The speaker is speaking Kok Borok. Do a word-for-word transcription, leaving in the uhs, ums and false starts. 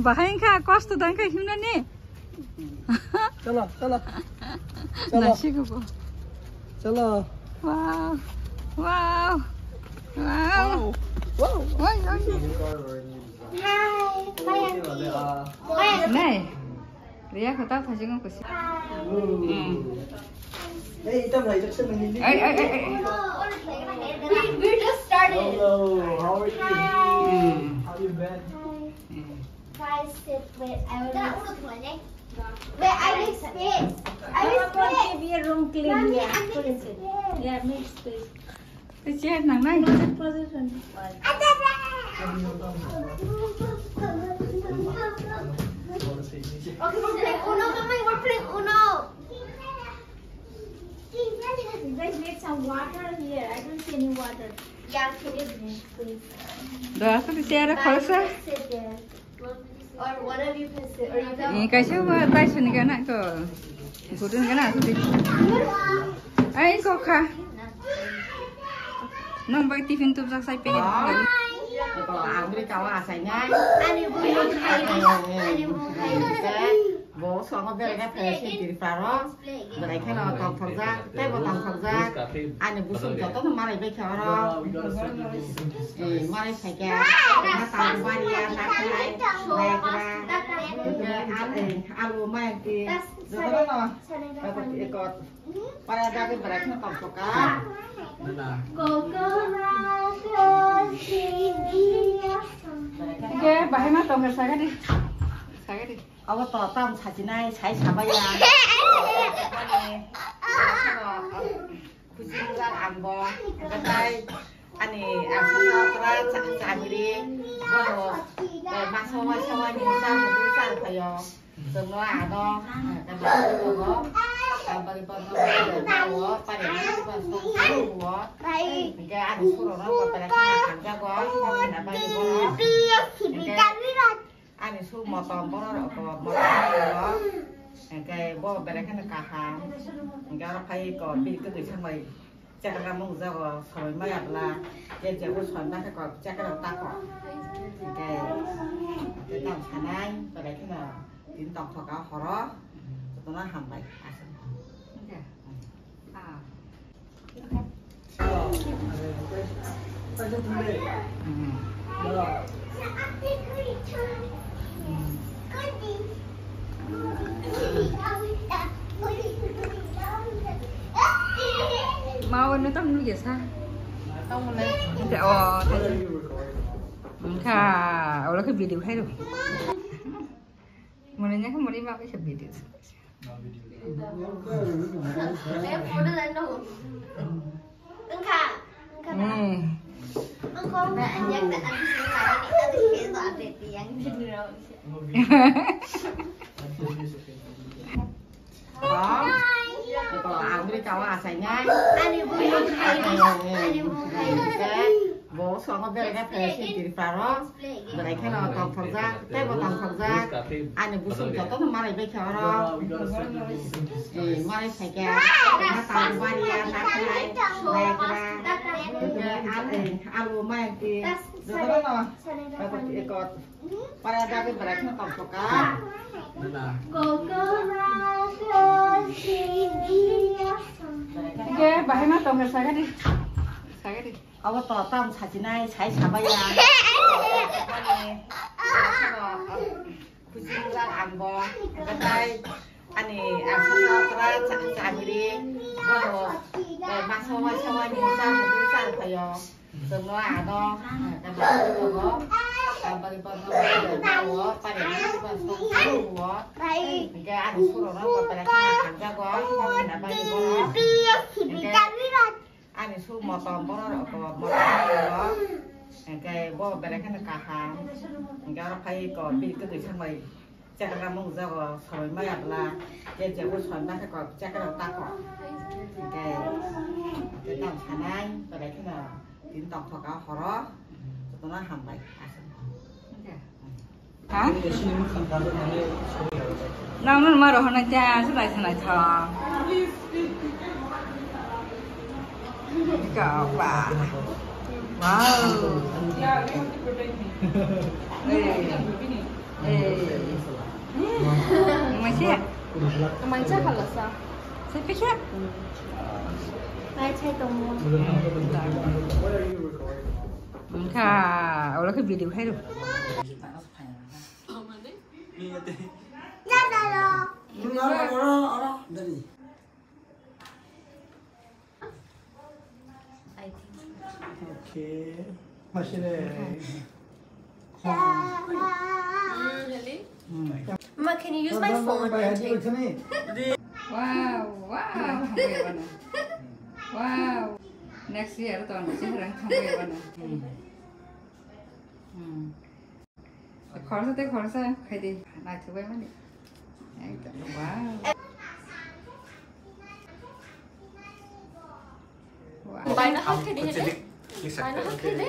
Bahai wngkha kosto dangkha himnani. Chalo, chalo. Chalo. Nasigo bo. Chalo. Wow. Wow. Wow. Wow. Wow. Wow. Wow. Nai. Ria kho ta thajing ko si. Hmm. Hey, ita bhai jak se mani. Ai, ai, ai, ai. We, we just started. Hello, how are you? Hmm. How you been? Hmm. Guys, sit, wait, I will. Wait, I will space. I will space. Give me a room clean. Mommy, yeah, I will space. Yeah, make space. Chair nang nai. Okay, we're playing Uno, Mommy, we're playing Uno. You guys need some water here. I don't see any water. Yeah, can you please? Da, aku di chair khorsa. Sit there. Or one of you can sit, or you can. Eh, kaisa ba tai sini kana ko. Gudun kana aku di. Ai ko kha. Nang bai tiffin tup jak sai pe. Ko angri kawa asai nai. Ani bu, ani bu, ani bu. Bo songo bere ka phe si tirparo. Belai kheno tongthokjak, tei bo tongthokjak. Ani busuk jotono malai bai khe oro. Eh, malai phaikha. Ma tang bari ya, ma khlai, ma khlai. Alu, eh, alu, ma ti. Jotono no. Ekot, ekot. Para dagi belai kheno tongthokha. Ke bahai ma tongkha sagadi. Sagadi. Abo to tam sachinai, sai sabaya. Mane, khusi mujak ang bo, hwnkhe tai ani aswkno pura cha-, chagri, bono, eh, masa waisa wani char, char phaio. Chwngno ano, eh, kata tongo, ang bagwi bono, pare, pare, hwnkhe ani surokno bo pera khe hamjago, hwnkhe Ani su motom borok rok motom borok. Hingke bo belai kheno kaham. Hingke oro phai ko bini kwtwi sangbai chakra mung jago soi maya bla. Je je bo soi ma khe ko chakra ta ko. Hingke tei tang sanai belai kheno tin tong thoka horo. Jotono hambai aswk. Hingke. Ah. Ma, wano tam nugya sa. Wngkha, olo khe video khairo. Mone nyakha mone ma kaisa video. Angri kawa asai nai. Ani bu, ani bu, ani bu. Bo songo bere phe si tirparo. Belai kheno tongthokjak, tei bo tongthokjak. Ani busuk jotono malai bai khe oro. Eh, malai phaikha. Ma tang bari ya, ma khlai, ma khlai. Hingke al-, eh, alu, ma ti. Jotono no. Ekot, ekot. Para dagi belai kheno tongthokha. Hingke bahai ma tongkha sagadi. Sagadi. Abo to tam sachinai, sai sabaya. Mane, khusi mujak ang bo. Hingke tai ani aswkno pura cha-, chagri. Bono, eh, masa waisa wani char, char phaio. Chwngno ano, eh, kata tongo. Ang bagwi bono, pare, pare, hingke ani surokno bo pera khe hamjago. Hingke ani su motom borok rok motom borok. Hingke bo belai kheno kaham. Hingke oro phai ko bini kwtwi sangbai chakra mung jago soi maya bla. Je je bo soi ma khe ko chakra ta ko. Hingke tei tang sanai belai kheno tin tong thoka horo. Jotono hambai aswk. Ha? Nang nang ma rohornai ta, se bai sanai tho. Ka ba. Wow. Hey. Hey. Masih? Mancha kalau sa. Saya pikir. Saya cek temu. Where are you recording? Engka, olo khe video khai rw. Oro, oro, oro, dari. Okay. Masih deh. Hmm, really? Hmm. Ma, can you use my phone and take? Wow, wow. Wow. Next year to ano sih orang kamu ya mana? Hmm. Khoroksa tei khoroksa khaidi naithok bai mani. Ekdom, wow. Wow. Baino hap khaidi hene? Baino hap khaidi?